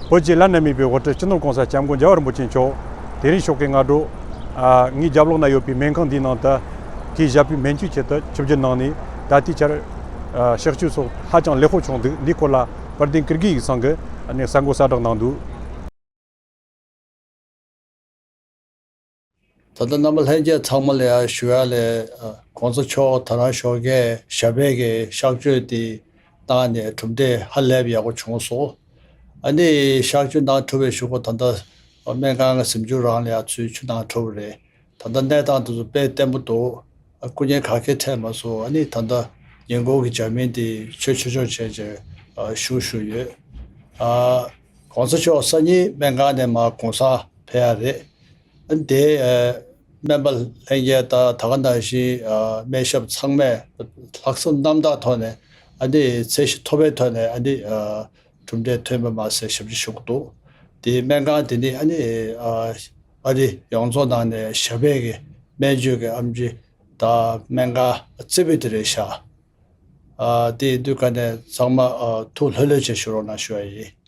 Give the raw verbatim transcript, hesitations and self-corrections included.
བོད་ཀྱི་བླ་ན་མེད་པའི་དབུ་ཁྲིད་སྤྱི་ནོར་༸གོང་ས་༸སྐྱབས་མགོན་རྒྱལ་བ་རིན་པོ་ཆེ་མཆོག་དེ་རིང་ཞོགས་ཀའི་སྔ་དྲོ། ཨ། ངའི་རྒྱབ་ལོགས་ན་ཡོད་པའི་སྨན་ཁང་འདིའི་ནང་དུ་གིས་བཞག་པའི་སྨན་བཅོས་ཆེད་དུ་ཆིབས་བསྒྱུར་གནང་ནས། ད་ལྟའི་ཆར། ཨ། གཤག་བཅོས་སོགས་ཧ་ཅང་ལེགས་པོ་བྱུང་འདུག་འདིའི་སྐོར་ལ་དཔལ་ལྡན་ཀིར་གི་ཡིག་ཚང་གིས་ཨ་ནི་གསར་འགོད་གསལ་བསྒྲགས་གནང་འདུག་ད་ལྟ་རྣམ་པ་ལྷན་རྒྱས་ཚང་མ་ལ་ཡང་ཞུ་ཡ་ལས། ཨ། ༸གོང་ས་མཆོག་ད་རང་ཞོགས་ཀས་ཞབས་པད་ཀྱི་གཤག་བཅོས་དེ་བཏང་ནས་གྲུབ་འབྲས་ཧ་ལས་པ་ཡག་པོ་བྱུང་སོང་། ཨ་ནི་གཤག་བཅོས་གནང་གྲུབ་པའི་གཞུག་གུ་ད་ལྟ་སྨན་ཁང་གི་གཟིམ་ཆུང་རང་ལ་ཡང་ཚུར་ཆུ་གནང་གྲུབ་པ་རེད། ད་ལྟ་གནས་སྟངས་དེ་ཚོ་དཔེ་བརྟན་པོ་འདུག་སྐུ་ཉིད་ག་གེ་འཕྲད་མ་སོང་། ཨ་ནི་ད་ལྟ་ཉིན་གུང་གི་ཇ་མིན་དེ་མཆོད་མཆོད་མཆོད་བྱས་བྱས་ཞུ་ཞུ་ཡོད། ཨ། ༸གོང་ས་མཆོག་སང་ཉིན་སྨན་ཁང་ནས་མར་གུང་སེང་ཕེབས་ཡ་རེད། ཨ་ནི་དེ། ཨ། སྨན་པ་ལྷན་རྒྱས་དང་ད་ག་ནང་བཞིན། ཨ། སྨན་ཞབས་ཚང་མས་ལྷག་བསམ་རྣམ་དག་ཐོག་ནས། ཨ་ནི་ཚད་གཞི་མཐོ་པོའི་ཐོག་ནས། ཨ་ནི། ཨ། གྲུབ་འབྲས་ཐོན་པ་མ་ཟད་ཞབས་ཕྱི་ཞུ་གི་འདུག་དེ་སྨན་ཁང་དེ་ནི་ཨ་ནི། ཨ། ཨ་རི་ཡོངས་རྫོགས་ནང་ནས་ཞབས་པད་ཀྱི་སྨན་བཅོས་ཀྱི་ཨེམ་ཆི་དང་སྨན་ཁང་རྩེ་པོ་དེ་རེད་ཤག་ཨ། དེ་ཡིན་དུས་ཀ་ནས་ཚང་མ། ཨ། ཐུགས་ལྷོད་ལྷོད་བྱས་བཞུགས་རོགས་གནང་ཞུ་བ་ཡིན།